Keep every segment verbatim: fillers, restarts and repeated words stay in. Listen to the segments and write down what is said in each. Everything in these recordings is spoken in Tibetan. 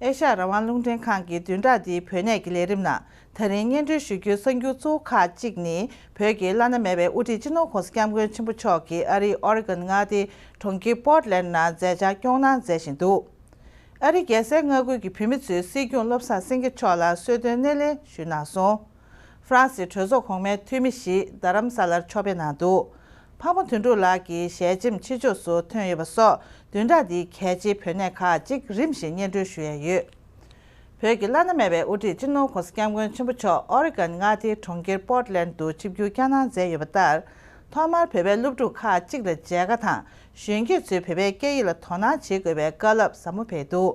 ཨེ་ཤ་ཡ་རང་དབང་རླུང་འཕྲིན་ཁང་གི་བདུན་ཕྲག་འདིའི་བོད་གནས་ཀྱི་ལས་རིམ་ནང་། ད་རིང་སྙན་སྒྲོན་ཞུ་རྒྱུའི་གསར་འགྱུར་གཙོ་བོ་ཁག་ཅིག་ནི། བོད་ཀྱི་བླ་ན་མེད་པའི་དབུ་ཁྲིད་སྤྱི་ནོར་༧གོང་ས་༧སྐྱབས་མགོན་ཆེན་པོ་མཆོག་གིས་ཨ་རིའི་ཨོ་རི་གོན་མངའ་སྡེའི་གྲོང་ཁྱེར་པོར་ཊི་ལེན་ཌི་ནང་མཛད་འཆར་སྐྱོང་གནང་མཛད་བཞིན་འདུག་ཨ་རིའི་རྒྱལ་སའི་མངའ་ཁུལ་གྱི་བོད་མི་ཚོས་སྲིད་སྐྱོང་བློ་བཟང་སེང་གེ་མཆོག་ལ་གསོལ་སྟོན་སྣེ་ལེན་ཞུས་གནང་སོང་། ཧྥ་རན་སིའི་གྲོས་ཚོགས་གོང་མའི་འཐུས་མི་བཞི་རྡ་རམ་ས་ལར་ཕྱོགས་ཕེབས་གནང་འདུག་འཕགས་པ་དོན་གྲུབ་ལགས་ཀྱི་ཞལ་ཆེམས་ཕྱི་ཕྱོགས་སུ་ཐོན་ཡོད་པ་སོགས་བདུན་ཕྲག་འདིའི་གལ་ཆེའི་བོད་གནས་ཁག་ཅིག་རིམ་བཞིན་སྙན་སྒྲོན་ཞུ་ཡས་ཡོད། བོད་ཀྱི་བླ་ན་མེད་པའི་དབུ་ཁྲིད་སྤྱི་ནོར་༧གོང་ས་༧སྐྱབས་མགོན་ཆེན་པོ་མཆོག་ཨོ་རི་གོན་མངའ་སྡེའི་གྲོང་ཁྱེར་པོར་ཊི་ལེན་ཌི་དུ་ཆིབས་བསྒྱུར་བསྐྱངས་གནང་མཛད་ཡོད་པ་ལྟར། ཐོག་མར་བོད་པའི་སློབ་ཕྲུག་ཁག་ཅིག་ལ་མཇལ་ཁ་དང་། གཞོན་སྐྱེས་ཚོས་བོད་པའི་སྐད་ཡིག་ལ་དོ་སྣང་བྱེད་དགོས་པའི་བཀའ་སློབ་ཟབ་མོ་ཕེབས་འདུག་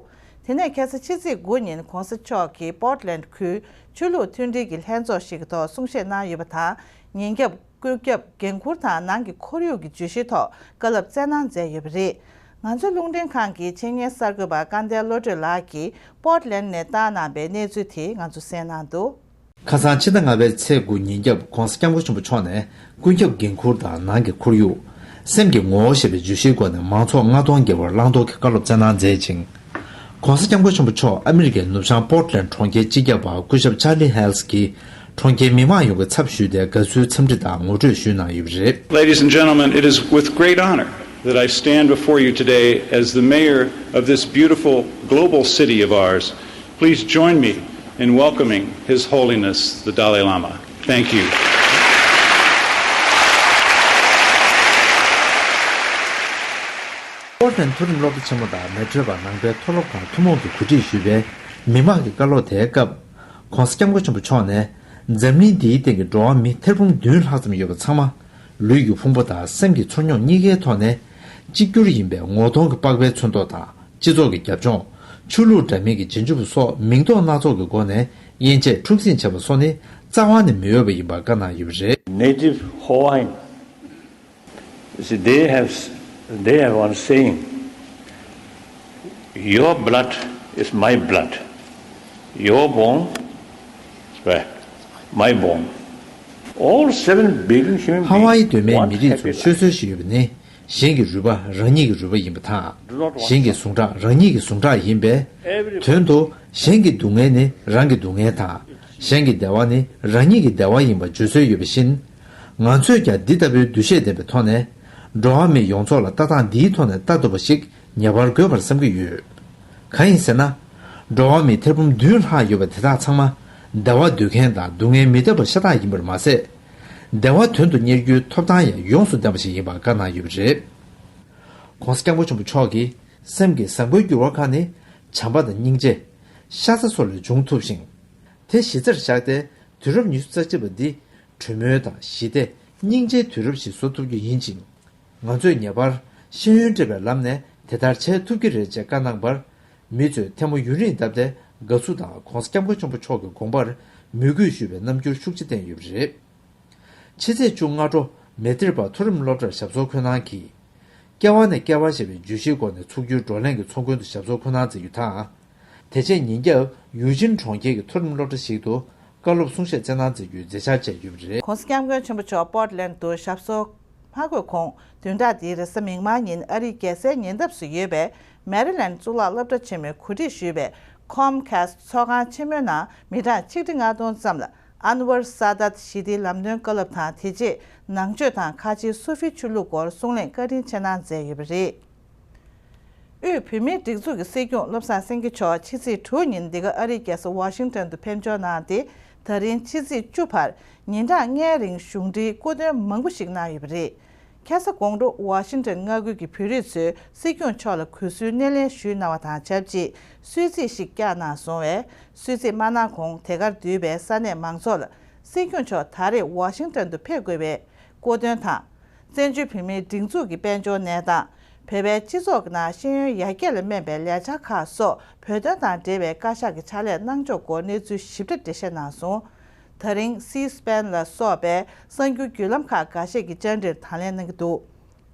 དེ་ནས་ཁ་སང་ཕྱི་ཚེས་དགུ་ཉིན་༧གོང་ས་མཆོག་གིས་པོར་ཊི་ལེན་ཌི་ཁུལ་ཆོས་ལུགས་མཐུན་སྒྲིལ་གྱི་ལྷན་ཚོགས་ཤིག་གི་ཐོག་གསུང་བཤད་གནང་ཡོད་པ་དང་། ཉིན་རྒྱབ། ཀུན་ཁྱབ་འགན་འཁུར་དང་ནང་གི་ཁོར་ཡུག་གི་བརྗོད་གཞིའི་ཐོག་བཀའ་སློབ་སྩལ་གནང་མཛད་ཡོད་པ་རེད། ང་ཚོའི་རླུང་འཕྲིན་ཁང་གི་ཆེད་གཉེར་གསར་འགོད་པ་སྐལ་ལྡན་བློ་གྲོས་ལགས་ཀྱིས་པོར་ཊི་ལེན་ཌི་ནས་བཏང་གནང་པའི་གནས་ཚུལ་དེ་ང་ཚོར་གསན་གནང་འདུག་ཁ་སང་ཕྱི་ཟླ་ལྔ་པའི་ཚེས་དགུ་ཉིན་རྒྱབ་༧གོང་ས་༧སྐྱབས་མགོན་ཆེན་པོ་མཆོག་ནས་ཀུན་ཁྱབ་འགན་འཁུར་དང་ནང་གི་ཁོར་ཡུག་སེམས་ཀྱི་ངོ་བོ་ཞེས་པའི་བརྗོད་གཞིའི་སྒོ་ནས་མང་ཚོགས་ལྔ་སྟོང་བརྒལ་བར་བླང་དོར་གྱི་བཀའ་སློབ་སྩལ་གནང་མཛད་ཅིང་། ༧གོང་ས་༧སྐྱབས་མགོན་ཆེན་པོ་མཆོག་ཨ་མི་རི་ཀའི་ནུབ་བྱང་པོར་ཊི་ལེན་ཌི་གྲོང་ཁྱེར་སྤྱི་ཁྱབ་པ་སྐུ་ཞབས་ཆར་ལི་ཧེལ་སི་གིས་གྲོང་ཁྱེར་མི་མང་ཡོངས་ཀྱི་ཚབ་ཞུས་ཏེ་དགའ་བསུའི་འཚམས་འདྲི་དང་ངོ་སྤྲོད་ཞུས་གནང་ཡོད་པ་རེད། Ladies and gentlemen, it is with great honor that I stand before you today as the mayor of this beautiful global city of ours. Please join me in welcoming His Holiness the Dalai Lama. Thank you. པོར་ཊི་ལེན་ཌི་མཐོ་རིམ་སློབ་གྲྭ་ཆེན་མོ་དང་མལ་གྲོ་པ་ནང་པའི་མཐོ་སློབ་ཁང་ཐུན་མོང་གིས་གོ་སྒྲིག་ཞུས་པའི་མི་མང་གི་བཀའ་སློབ་དེའི་སྐབས། ྋགོང་ས་ྋསྐྱབས་མགོན་ཆེན་པོ་མཆོག་ནས་འཛམ་གླིང་འདིའི་སྟེང་གི་འགྲོ་བ་མི་ཐེར་འབུམ་བདུན་ལྷག་ཙམ་ཡོད་པ་ཚང་མ། ལུས་ཀྱི་ཕུང་པོ་དང་སེམས་ཀྱི་ཚོར་སྙོམས་གཉིས་ཀའི་ཐོག་ནས། གཅིག་གྱུར་ཡིན་པའི་ངོ་གདོང་གི་པགས་པའི་ཚོན་མདོག་དང་། སྤྱི་ཚོགས་ཀྱི་རྒྱབ་ལྗོངས། ཆོས་ལུགས་འདྲ་མིན་གྱི་རྗེས་འཇུག་པ་སོགས་མིང་འདོགས་སྣ་ཚོགས་ཀྱི་སྒོ་ནས་དབྱེ་འབྱེད་འཁྲུག་འཛིང་བྱས་པ་སོགས་ནི་རྩ་བ་ནས་མི་འོས་པ་ཡིན་པ་བཀའ་གནང་ཡོད་པ་རེད། Native Hawaiian. See, they have, they have one saying, "Your blood is my blood, your bone, well, my bone." All seven billion human beings ཧ་ཝཱ་ཡི་གདོད་མའི་མི་རིགས་ཚོར་ཤོད་སྲོལ་ཞིག་ཡོད་པ་ནི། གཞན་གྱི་རུས་པ་རང་ཉིད་ཀྱི་རུས་པ་ཡིན་པ་དང་། གཞན་གྱི་ཟུངས་ཁྲག་རང་ཉིད་ཀྱི་ཟུངས་ཁྲག་ཡིན་པས། དོན་དུ་གཞན་གྱི་སྡུག་བསྔལ་ནི་རང་གི་སྡུག་བསྔལ་དང་། གཞན་གྱི་བདེ་བ་ནི་རང་ཉིད་ཀྱི་བདེ་བ་ཡིན་པ་བརྗོད་སྲོལ་ཡོད་པ་བཞིན། ང་ཚོས་ཀྱང་འདི་ལྟ་བུའི་འདུ་ཤེས་ལྡན་པའི་ཐོག་ནས། འགྲོ་བ་མིའི་ཡོངས་རྫོགས་ལ་ལྟ་སྟངས་འདིའི་ཐོག་ནས་ལྟ་ཐུབ་པ་ཞིག་ངེས་པར་དགོས་པར་བསམ་གྱི་ཡོད། གང་ཡིན་ཟེར་ན། འགྲོ་བ་མི་ཐེར་འབུམ་བདུན་ལྷག་ཡོད་པ་དེ་དག་ཚང་མ། བདེ་བ་འདོད་མཁན་དང་སྡུག་བསྔལ་མི་འདོད་པ་ཤ་སྟག་ཡིན་པར་མ་ཟད། བདེ་བ་དོན་དུ་གཉེར་རྒྱུའི་ཐོབ་ཐང་ཡང་ཡོངས་སུ་ལྡན་པ་ཞིག་ཡིན་པ་བཀའ་གནང་ཡོད་པ་རེད། ྋགོང་ས་ྋསྐྱབས་མགོན་ཆེན་པོ་མཆོག་གིས་སེམས་ཀྱི་བཟང་པོའི་འགྱུར་བ་ཁག་ནི། བྱམས་པ་དང་སྙིང་རྗེ། ཤ་ཚ་སོགས་ལས་འབྱུང་ཐུབ་ཤིང་། དེ་གཞི་རྩར་བཞག་སྟེ། དུས་རབས་ཉི་ཤུ་རྩ་གཅིག་པ་འདི། གྲོས་མོལ་དང་ཞི་བདེ། སྙིང་རྗེའི་དུས་རབས་ཤིག་བཟོ་ཐུབ་རྒྱུ་ཡིན་ཅིང་། ང་ཚོས་ངེས་པར་ཤེས་ཡོན་སྤྲད་པའི་ལམ་ནས་དེ་ལྟར་བྱེད་ཐུབ་ཀྱི་རེད་ཅེས་བཀའ་གནང་བར། མི་ཚོས་ཐལ་མོ་ཡུན་རིང་བརྡབས་ཏེ་དགའ་བསུ་དང་ྋགོང་ས་ྋསྐྱབས་མགོན་ཆེན་པོ་མཆོག་གི་དགོངས་པར་མོས་གུས་ཞུ་བའི་རྣམ་འགྱུར་ཤུགས་ཆེ་བསྟན་ཡོད་པ་རེད། ཕྱི་ཚེས་བཅུ་ལྔ་དྲོ་མེ་ཏིར་པ་མཐོ་རིམ་སློབ་གྲྭར་ཞབས་སོར་འཁོད་གནང་གིས། སྐྱེ་བ་ནས་སྐྱེ་བ་ཞེས་པའི་བརྗོད་གཞིའི་སྒོ་ནས་ཚོགས་རྒྱུའི་བགྲོ་གླེང་གི་ཚོགས་མགོན་དུ་ཞབས་སོར་འཁོད་གནང་མཛད་རྒྱུ་དང་། དེ་རྗེས་ཉིན་རྒྱབ་ཡུའུ་ཅིན་གྲོང་ཁྱེར་གྱི་མཐོ་རིམ་སློབ་གྲྭ་ཞིག་ཏུ་བཀའ་སློབ་གསུང་བཤད་སྩལ་གནང་མཛད་རྒྱུའི་མཛད་འཆར་བཅས་ཡོད་པ་རེད། ྋགོང་ས་ྋསྐྱབས་མགོན་ཆེན་པོ་མཆོག་པོར་ཊི་ལེན་ཌི་དུ་ཞབས་སོར་མ་འཁོད་གོང་། བདུན་ཕྲག་འདིའི་རེས་གཟའ་མིག་དམར་ཉིན་ཨ་རིའི་རྒྱལ་སའི་ཉེ་འདབས་སུ་ཡོད་པའི་མེ་རི་ལེན་ཌི་གཙུག་ལག་སློབ་གྲྭ་ཆེན་མོས་གོ་སྒྲིག་ཞུས་པའི་ཁོམ་ཁེ་སི་ཊི་ཚོགས་ཁང་ཆེན་མོའི་ནང་མི་གྲངས་ཆིག་ཁྲི་ལྔ་སྟོང་ཙམ་ལ། ཨན་ཝར་ས་དཱད་ཞི་བདེའི་ལམ་སྟོན་བཀའ་སློབ་དང་། དེ་རྗེས་ནང་ཆོས་དང་ཁ་ཆེའི་སུ་ཧྥི་ཆོས་ལུགས་སྐོར་གསུང་གླེང་བཀའ་དྲིན་ཆེ་གནང་མཛད་ཡོད་པ་རེད། དབུས་བོད་མིའི་སྒྲིག་འཛུགས་ཀྱི་སྲིད་སྐྱོང་བློ་བཟང་སེང་གེ་མཆོག་ཕྱི་ཚེས་དྲུག་ཉིན་འདི་ག་ཨ་རིའི་རྒྱལ་ས་ཝ་ཤིང་ཊོན་དུ་ཕེབས་འབྱོར་གནང་སྟེ། ད་རིང་ཕྱི་ཚེས་བཅུ་བར་ཉིན་གྲངས་ལྔའི་རིང་གཞུང་འབྲེལ་སྐུ་མདུན་མང་པོ་ཞིག་གནང་ཡོད་པ་རེད། ཁ་སང་དགོང་དྲོ་ཝ་ཤིང་ཊོན་མངའ་ཁུལ་གྱི་བོད་རིགས་ཚོས་སྲིད་སྐྱོང་མཆོག་ལ་གུས་བསུའི་སྣེ་ལེན་ཞུས་གནང་བ་དང་ཆབས་ཅིག་གསོལ་ཚིགས་ཤིག་བཀྱག་གནང་སོང་བས། གསོལ་ཚིགས་མ་གནང་གོང་དེ་གར་འདུས་པའི་ས་གནས་མང་ཚོགས་ལ་སྲིད་སྐྱོང་མཆོག་ད་རེས་ཝ་ཤིང་ཊོན་དུ་ཕེབས་དགོས་པའི་སྐུ་དོན་དང་། བཙན་བྱོལ་བོད་མིའི་སྒྲིག་འཛུགས་ཀྱི་དཔལ་འབྱོར་གནས་སྟངས། བོད་པའི་སྤྱི་ཚོགས་ཀྱི་ནང་ཤེས་ཡོན་ཡར་རྒྱས་ལ་སྨན་པའི་ལས་འཆར་ཁག་སོགས་བོད་དོན་དང་འབྲེལ་བའི་བཀའ་ཤག་གི་ཕྱག་ལས་གནང་ཕྱོགས་སྐོར་གནས་ཚུལ་ཞིབ་ཕྲ་འགྲེལ་བཤད་གནང་སོང་། ད་རིང་སི་སི་པན་ལ་སོགས་པའི་གསར་འགྱུར་བརྒྱུད་ལམ་ཁག་འགའ་ཤས་ཀྱིས་བཅར་འདྲིར་དང་ལེན་གནང་གི་འདུག་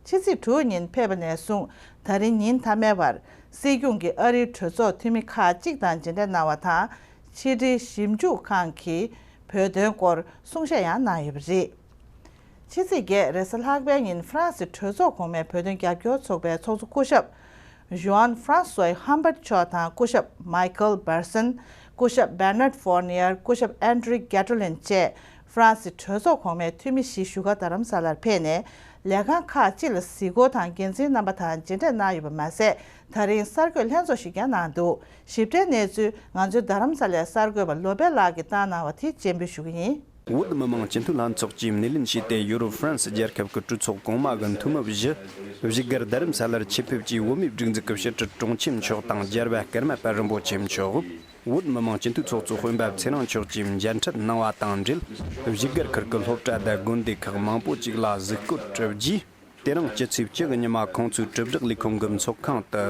ཕྱི་ཚེས་དྲུག་ཉིན་ཕེབས་པ་ནས་བཟུང་ད་རིང་ཉིན་མཐའ་མའི་བར་སྲིད་སྐྱོང་གིས་ཨ་རིའི་གྲོས་ཚོགས་འཐུས་མི་ཁག་ཅིག་དང་མཇལ་འཕྲད་གནང་བ་དང་། ཕྱི་དྲིལ་ཞིབ་འཇུག་ཁང་གིས་བོད་དོན་སྐོར་གསུང་བཤད་ཡང་གནང་ཡོད་པ་རེད། ཕྱི་ཚེས་བརྒྱད་རེས་གཟའ་ལྷག་པའི་ཉིན་ཧྥ་རན་སི་གྲོས་ཚོགས་གོང་མའི་བོད་དོན་རྒྱབ་སྐྱོར་ཚོགས་པའི་ཚོགས་གཙོ་སྐུ་ཞབས་ ཞུའན་ཧྥ་རན་སུའི་ཧམ་བར་མཆོག་དང་སྐུ་ཞབས་མའི་ཁལ་སྦར་སན། སྐུ་ཞབས་བེར་ནར་ཧྥོར་ནིར། སྐུ་ཞབས་ཨན་ཌྲི་གེ་ཏྲོ་ལིན་བཅས་ཧྥ་རན་སི་གྲོས་ཚོགས་གོང་མའི་འཐུས་མི་བཞི་བཞུགས་སྒར་རྡ་རམ་ས་ལར་ཕེབས་ནས། ལས་ཁང་ཁག་ཅིག་ལ་གཟིགས་སྐོར་དང་འགན་འཛིན་རྣམ་པ་དང་མཇལ་འཕྲད་གནང་ཡོད་པ་མ་ཟད། ད་རིང་གསར་འགོད་ལྷན་ཚོགས་ཤིག་ཀྱང་གནང་འདུག་ཞིབ་ཕྲའི་གནས་ཚུལ་ང་ཚོའི་རྡ་རམ་ས་ལའི་གསར་འགོད་པ་བློ་བྷེ་ལགས་ཀྱིས་བཏང་གནང་བ་དེ་རྒྱས་འབུལ་ཞུ་གི་ཡིན། བོད་མི་མང་སྤྱི་འཐུས་ལྷན་ཚོགས་ཀྱིས་སྣེ་ལེན་བྱས་ཏེ། ཡུ་རོབ་ཧྥ་རན་སི་རྒྱལ་ཁབ་ཀྱི་གྲོས་ཚོགས་གོང་མ་གི་འཐུས་མི་བཞི་བཞུགས་སྒར་རྡ་རམ་ས་ལར་ཆེད་ཕེབས་ཀྱིས་བོད་མིའི་སྒྲིག་འཛུགས་ཀྱི་ཕྱི་དྲིལ་དྲུང་ཆེ་མཆོག་དང་རྒྱལ་བ་ཀརྨ་པ་རིན་པོ་ཆེ་མཆོག་བོད་མི་མང་སྤྱི་འཐུས་ཚོགས་གཙོ་སྤེན་པ་ཚེ་རིང་མཆོག་བཅས་མཇལ་འཕྲད་གནང་བ་དང་འབྲེལ། བཞུགས་སྒར་ཁུལ་གྱི་སློབ་གྲྭ་དང་དགོན་སྡེ་ཁག་མང་པོ་ཅིག་ལ་གཟིགས་སྐོར་གྲུབ་རྗེས། དེ་རིང་སྤྱི་ཚེས་བཅུ་གི་ཉི་མ་ཁོང་ཚོའི་གྲུབ་བསྒྲགས་ལས་ཁུངས་ཀྱི་ཚོགས་ཁང་དུ་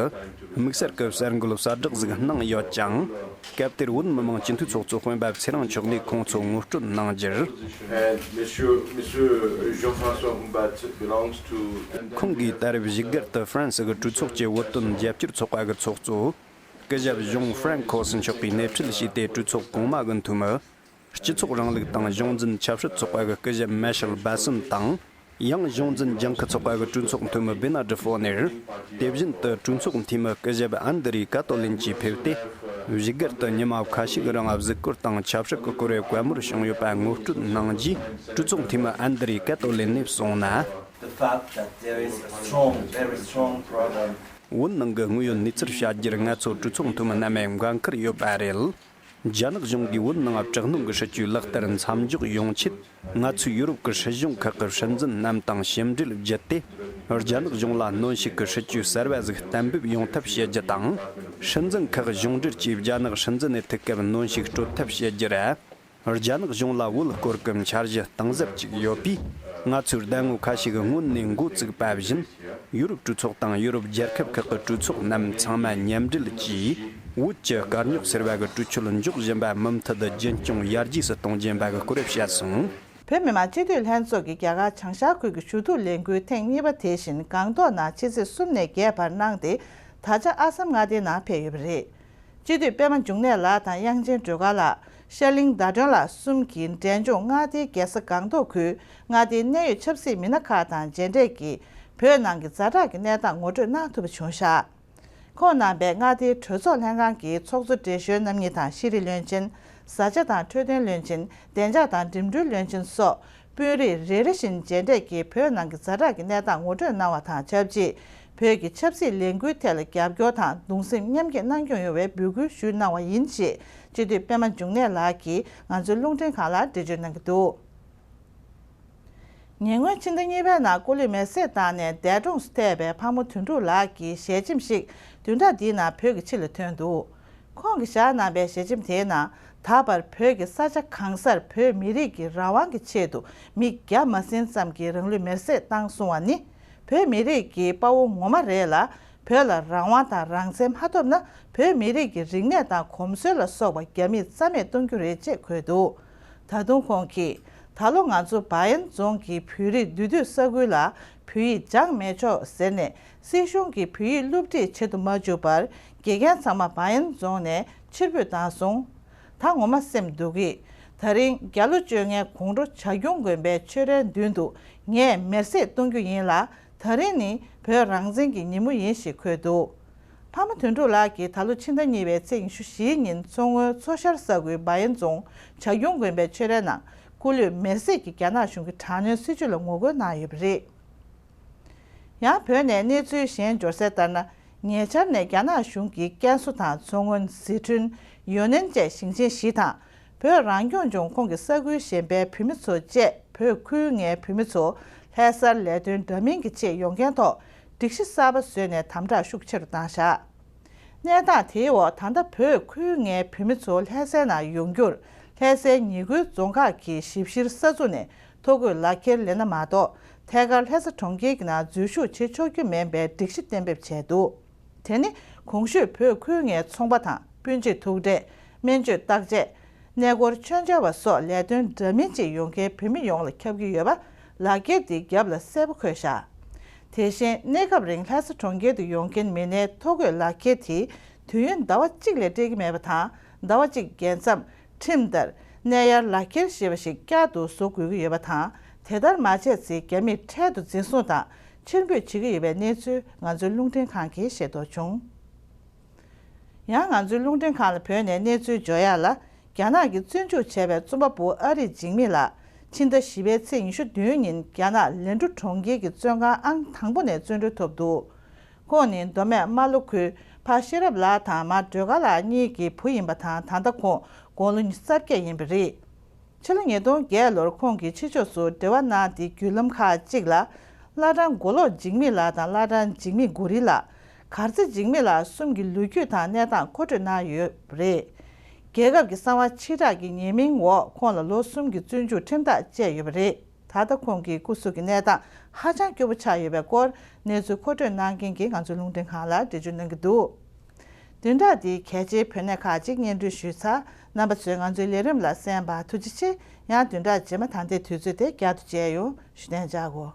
དམིགས་བསལ་གྱི་གསར་འགོད་གསལ་བསྒྲགས་ཤིག་གནང་ཡོད་ཀྱང་། སྐབས་དེར་བོད་མི་མང་སྤྱི་འཐུས་ཚོགས་གཙོ་སྤེན་པ་ཚེ་རིང་མཆོག་ནས་ཁོང་ཚོ་ངོ་སྤྲོད་གནང་རྒྱུར། And Monsieur, Monsieur Jean-François Humbat belongs to. ཁོང་གིས་ད་རེས་བཞུགས་སྒར་དུ་ཧྥ་རན་སི་གི་གྲོས་ཚོགས་ཀྱི་བོད་དོན་རྒྱབ་སྐྱོར་ཚོགས་པ་གི་ཚོགས་གཙོ་སྐུ་ཞབས་ཞུང་ཧྥ་རན་ཁོ་སི་མཆོག་གིས་སྣེ་ཁྲིད་བྱས་ཏེ། གྲོས་ཚོགས་གོང་མ་གི་འཐུས་མི། སྤྱི་ཚོགས་རིང་ལུགས་དང་གཞུང་འཛིན་ཆབ་སྲིད་ཚོགས་པ་གི་སྐུ་ཞབས་མེ་ཤེལ་སྦ་སན་དང་། ཡང་གཞུང་འཛིན་ལྗང་ཁུ་ཚོགས་པ་གི་གྲོས་ཚོགས་འཐུས་མི་བེ་ན་ཌི་ཧྥོ་ནེར། དེ་བཞིན་དུ་གྲོས་ཚོགས་འཐུས་མི་སྐུ་ཞབས་ཨན་དི་རི་ཀ་ཏོ་ལིན་བཅས་ཕེབས་ཏེ། བཞུགས་སྒར་དུ་ཉི་མ་ཁ་ཤས་ཀྱི་རིང་གཟིགས་སྐོར་དང་ཆབ་སྲིད་ཀྱི་སྐོར་བཀའ་མོལ་བྱུང་ཡོད་པ་ངོ་སྤྲོད་གནང་རྗེས། གྲོས་ཚོགས་འཐུས་མི་ཨན་དི་རི་ཀ་ཏོ་ལིན་ནས་གསུངས་ན། The fact that there is a strong, very strong problem. བོད་ནང་གི་དངོས་ཡོད་གནས་ཚུལ་བཤད་རྒྱུར་ང་ཚོ་གྲོས་ཚོགས་འཐུས་མི་རྣམས་འགན་འཁུར་ཡོད་པ་རེད། རྒྱ་ནག་གཞུང་གིས་བོད་ནང་དྲག་གནོན་གྱི་སྲིད་ཇུས་ལག་བསྟར་མཚམས་འཇོག་ཡོང་ཆེད། ང་ཚོས་ཡུ་རོབ་ཀྱི་སྲིད་གཞུང་ཁག་གི་སྲིད་འཛིན་རྣམས་དང་ཞིབ་འབྲེལ་བརྒྱུད་དེ། རྒྱ་ནག་གཞུང་ལ་གནོན་ཤུགས་ཀྱི་སྲིད་ཇུས་གསར་བ་ཞིག་གཏན་འབེབས་ཡོང་ཐབས་བྱེད་རྒྱུ་དང་། སྲིད་འཛིན་ཁག་གཞུང་འབྲེལ་གྱིས་རྒྱ་ནག་སྲིད་འཛིན་ནས་ཐུག་སྐབས་གནོན་ཤུགས་སྤྲོད་ཐབས་བྱེད་རྒྱུ་ར། རྒྱ་ནག་གཞུང་ལ་བོད་སྐོར་གྱི་འཆར་གཞི་གཏིང་ཟབ་ཅིག་ཡོད་པས། ང་ཚོས་ཟླ་ངོ་ཁ་ཤས་ཀྱི་སྔོན་ནས་འགོ་བཙུགས་པ་བཞིན། ཡུ་རོབ་གྲོས་ཚོགས་དང་ཡུ་རོབ་རྒྱལ་ཁབ་ཁག་གི་གྲོས་ཚོགས་རྣམས་ཚང་མ་མཉམ་འབྲེལ་གྱིས། བོད་ཀྱི་དཀའ་རྙོག་སེལ་བ་གི་གྲོས་ཆོད་འཇོག་བཞིན་པ་མུ་མཐུད་རྒྱུན་སྐྱོང་ཡར་རྒྱས་སུ་གཏོང་རྒྱུ་ཡིན་པ་གི་སྐོར་བཤད་སོང་། བོད་མི་མང་སྤྱི་འཐུས་ལྷན་ཚོགས་ཀྱི་རྒྱ་གར་བྱང་ཤར་ཁུལ་གྱི་ཞུ་གཏུག་ལས་འགུལ་ཐེངས་གཉིས་པ་དེ་བཞིན་སྒང་ཏོག་ནང་ཕྱི་ཚེས་གསུམ་ནས་བརྒྱད་བར་གནང་སྟེ། ད་ཆ་ཨ་སམ་མངའ་སྡེའི་ནང་ཕེབས་ཡོད་པ་རེད། སྤྱི་འཐུས་པད་མ་འབྱུང་གནས་ལགས་དང་དབྱངས་ཅན་སྒྲོལ་དཀར་ལགས། ཤར་གླིང་ཟླ་སྒྲོན་ལགས་གསུམ་གྱིས་འབྲས་ལྗོངས་མངའ་སྡེའི་རྒྱལ་ས་སྒང་ཏོག་ཁུལ་མངའ་སྡེའི་གནད་ཡོད་ཆབ་སྲིད་མི་སྣ་ཁག་དང་མཇལ་འཕྲད་ཀྱིས། བོད་ནང་གི་ཛ་དྲག་གི་གནས་སྟངས་ངོ་སྤྲོད་གནང་ཐུབ་པ་བྱུང་ཤག་ཁོང་རྣམ་པས་མངའ་སྡེའི་གྲོས་ཚོགས་ལྷན་ཁང་གི་ཚོགས་གཙོ་བགྲེས་གཞོན་རྣམ་གཉིས་དང་ཤེས་རིག་བློན་ཆེན། བཟའ་བཅའ་དང་འཕྲོད་བསྟེན་བློན་ཆེན། བདེ་འཇགས་དང་འགྲིམ་འགྲུལ་བློན་ཆེན་སོགས། དཔོན་རིགས་རེ་རེ་བཞིན་མཇལ་འཕྲད་ཀྱིས་བོད་ནང་གི་ཛ་དྲག་གི་གནས་སྟངས་ངོ་སྤྲོད་གནང་བ་དང་ཆབས་ཅིག་བོད་ཀྱི་ཆབ་སྲིད་ལས་འགུལ་ཐད་ལ་རྒྱབ་སྐྱོར་དང་གདུང་སེམས་མཉམ་སྐྱེད་གནང་སྐྱོང་ཡོང་བའི་འབོད་སྐུལ་ཞུས་གནང་བ་ཡིན་ཞེས་སྤྱི་འཐུས་པད་མ་འབྱུང་གནས་ལགས་ཀྱིས་ང་ཚོའི་རླུང་འཕྲིན་ཁང་ལ་འགྲེལ་བརྗོད་གནང་གི་འདུག་ཉེ་སྔོན་ཕྱི་ཟླ་གཉིས་པའི་ནང་སྐུ་ལུས་མེར་སྲེག་བཏང་ནས་འདས་གྲོངས་སུ་ཐལ་བའི་ཕག་མོ་དོན་གྲུབ་ལགས་ཀྱི་ཞལ་ཆེམས་ཤིག་བདུན་ཕྲག་འདིའི་ནང་བོད་ཀྱི་ཕྱི་ལ་ཐོན་འདུག་ཁོང་གིས་བཞག་གནང་པའི་ཞལ་ཆེམས་དེའི་ནང་། ད་བར་བོད་ཀྱི་ས་ཆ་གང་སར་བོད་མི་རིགས་ཀྱི་རང་དབང་གི་ཆེད་དུ་མི་བརྒྱ་མ་ཟིན་ཙམ་གྱིས་རང་ལུས་མེར་སྲེག་བཏང་སོང་བ་ནི། བོད་མི་རིགས་ཀྱི་དཔའ་བོ་ངོ་མ་རེད་ལ། བོད་ལ་རང་དབང་དང་རང་བཙན་མ་ཐོབ་ན། བོད་མི་རིགས་ཀྱི་རིག་གནས་དང་གོམས་སྲོལ་ལ་སོགས་པ་རྒྱ་མིས་རྩ་མེད་གཏོང་རྒྱུ་རེད་ཅེས་འཁོད་འདུག་ད་དུང་ཁོང་གིས། ད་ལོ་ང་ཚོ་བ་ཡན་རྫོང་གི་བོད་རིགས་འདུས་སྡོད་ས་ཁུལ་ལ་བོད་ཡིག་སྦྱང་མི་ཆོག་ཟེར་ནས། སྲིད་གཞུང་གིས་བོད་ཡིག་སློབ་ཁྲིད་བྱེད་དུ་མ་བཅུག་པར། དགེ་རྒན་ཚང་མ་བ་ཡན་རྫོང་ནས་ཕྱིར་འབུད་བཏང་སོང་། ད་ངོ་མ་སེམས་སྡུག་གི། ད་རིང་རྒྱ་ལོ་བཅོ་ལྔའི་དགོང་དྲོ་བྱ་ཁྱུང་དགོན་པའི་ཆོས་རའི་མདུན་དུ་ངས་མེར་སྲེག་གཏོང་རྒྱུ་ཡིན་ལ། ད་རིང་ནི་བོད་རང་བཙན་གྱི་ཉིན་མོ་ཡིན་ཞེས་འཁོད་འདུག་ཕག་མོ་དོན་གྲུབ་ལགས་ཀྱིས་ད་ལོ་ཕྱི་ཟླ་གཉིས་པའི་ཚེས་ཉི་ཤུ་བཞིའི་ཉིན་མཚོ་སྔོན་མཚོ་ཤར་ས་ཁུལ་བ་ཡན་རྫོང་བྱ་ཁྱུང་དགོན་པའི་ཆོས་རའི་ནང་སྐུ་ལུས་མེར་སྲེག་གིས་རྒྱ་ནག་གཞུང་གི་དྲག་གནོན་སྲིད་བྱུས་ལ་ངོ་རྒོལ་གནང་ཡོད་པ་རེད། ཡང་བོད་ནས་གནས་ཚུལ་གཞན་འབྱོར་གསལ་ལྟར་ན། ཉེ་ཆར་ནས་རྒྱ་ནག་གཞུང་གིས་ཀན་སུའུ་དང་མཚོ་སྔོན། ཟི་ཁྲོན། ཡོ་ནན་བཅས་ཞིང་ཆེན་བཞི་དང་། བོད་རང་སྐྱོང་ལྗོངས་ཁོངས་ཀྱི་ས་ཁུལ་གཞན་པའི་བོད་མི་ཚོ་བཅས་བོད་ཁུལ་ལྔའི་བོད་མི་ཚོ་ལྷ་སར་ལས་དོན་འདྲ་མིན་གྱི་ཆེད་ཡོང་མཁན་ཐོག་སྒྲིག་གཞི་གསར་པ་བཟོས་ནས་དམ་དྲག་ཤུགས་ཆེ་རུ་བཏང་བཞག་གནས་སྟངས་དེའི་འོག་ད་ལྟ་བོད་ཁུལ་ལྔའི་བོད་མི་ཚོ་ལྷ་སའི་ནང་ཡོང་རྒྱུར། ལྷ་སའི་ཉེ་ཁུལ་རྫོང་ཁག་གི་ཞིབ་བཤེར་ས་ཚུགས་ནས་ཐོ་འགོད་ལག་ཁྱེར་ལེན་ན་མ་གཏོགས། ཐད་ཀར་ལྷ་ས་གྲོང་ཁྱེར་གྱི་ནང་འཛུལ་ཞུགས་བྱེད་ཆོག་རྒྱུ་མིན་པའི་སྒྲིག་གཞི་གཏན་འབེབས་བྱས་འདུག་དེ་ནི་གོང་ཞུས་བོད་ཁུལ་ལྔའི་ཚོང་པ་དང་སྤུན་མཆེད་ཐུག་འཕྲད། སྨན་བཅོས་བརྟག་དཔྱད། གནས་སྐོར་མཆོད་མཇལ་བ་སོགས་ལས་དོན་འདྲ་མིན་གྱིས་ཡོང་མཁན་བོད་མི་ཡོངས་ལ་ཁྱབ་ཀྱི་ཡོད་པ། ལག་འཁྱེར་དེའི་རྒྱབ་ལ་གསལ་པོ་འཁོད་བཞག་དེ་བཞིན་གནས་སྐབས་རིང་ལྷ་ས་གྲོང་ཁྱེར་དུ་ཡོང་མཁན་མི་སྣའི་ཐོ་འགོད་ལག་འཁྱེར་དེ་དུས་ཡུན་ཟླ་བ་གཅིག་ལས་སྤྲད་ཀྱི་མེད་པ་དང་། ཟླ་བ་གཅིག་རྒྱལ་མཚམས། ཁྲིམས་ལྟར་གནས་ཡར་ལག་འཁྱེར་ཞེས་པ་ཞིག་བསྐྱར་དུ་བཟོ་དགོས་ཀྱི་ཡོད་པ་དང་། དེ་ལྟར་མ་བྱས་ཚེ་རྒྱ་མིས་འཕྲལ་དུ་འཛིན་བཟུང་དང་ ཕྱིར་འབུད་བྱེད་ཀྱི་ཡོད་པའི་གནས་ཚུལ་ང་ཚོའི་རླུང་འཕྲིན་ཁང་གིས་ཤེས་རྟོགས་བྱུང་། ཡང་ང་ཚོའི་རླུང་འཕྲིན་ཁང་ལ་བོད་ནས་གནས་ཚུལ་འབྱོར་ཡག་ལ། རྒྱ་ནག་གིས་བཙོན་འཇུག་བྱས་པའི་རྩོམ་པ་པོ་ཨ་རིག་འཇིགས་མེད་ལགས་ཕྱི་ཟླ་བཞི་པའི་ཚེས་ཉི་ཤུ་བདུན་ཉིན་རྒྱ་ནག་ལན་ཀྲུ་གྲོང་ཁྱེར་གྱི་བཙོན་ཁང་ཨང་དང་པོ་ནས་བཙོན་གྲོལ་ཐོབ་འདུག་ཁོང་ནི་མདོ་སྨད་རྨ་ལྷོ་ཁུལ་ཕ་ཤེས་རབ་ལགས་དང་མ་སྒྲོལ་དཀར་ལགས་གཉིས་ཀྱི་བུ་ཡིན་པ་དང་། ད་ལྟ་ཁོང་དགུང་ལོ་ཉི་ཤུ་རྩ་བརྒྱད་ཡིན་པ་རེད། ཕྱི་ལོ་ཉིས་སྟོང་བརྒྱད་ལོར་ཁོང་གིས་ཕྱི་ཕྱོགས་སུ་འབྲེལ་བ་གནང་སྟེ། བརྒྱུད་ལམ་ཁག་ཅིག་ལ་བླ་བྲང་མགོ་ལོག་འཇིགས་མེད་ལགས་དང་བླ་བྲང་འཇིགས་མེད་གུ་རི་ལགས། གར་རྩེ་འཇིགས་མེད་ལགས་གསུམ་གྱི་ལོ་རྒྱུས་དང་གནས་སྟངས་མཁོ་སྤྲོད་གནང་ཡོད་པ་རེད། རྒྱལ་ཁབ་ཀྱི་གསང་བ་ཕྱིར་བསྒྲགས་ཀྱི་ཉེས་མིང་འོག་ཁོང་ལ་ལོ་གསུམ་གྱི་བཙོན་འཇུག་ཁྲིམས་ཐག་བཅད་ཡོད་པ་རེད། ད་ལྟ་ཁོང་གི་སྐུ་གཟུགས་ཀྱི་གནས་སྟངས་ཧ་ཅང་སྐྱོ་པོ་ཆགས་ཡོད་པའི་སྐོར་གནས་ཚུལ་མཁོ་སྤྲོད་གནང་མཁན་གྱིས་ང་ཚོའི་རླུང་འཕྲིན་ཁང་ལ་འགྲེལ་བརྗོད་གནང་གི་འདུག་བདུན་ཕྲག་འདིའི་གལ་ཆེའི་བོད་གནས་ཁག་ཅིག་སྙན་སྒྲོན་ཞུས་ཚར། རྣམ་པ་ཚོས་ང་ཚོའི་ལས་རིམ་ལ་གསན་པར་ཐུགས་རྗེ་ཆེ། ཡང་བདུན་ཕྲག་རྗེས་མ་ད་ལྟའི་དུས་ཚོད་དེ་བསྐྱར་དུ་མཇལ་ཡོང་། ཞུ་གཏན་འཇགས་གོ།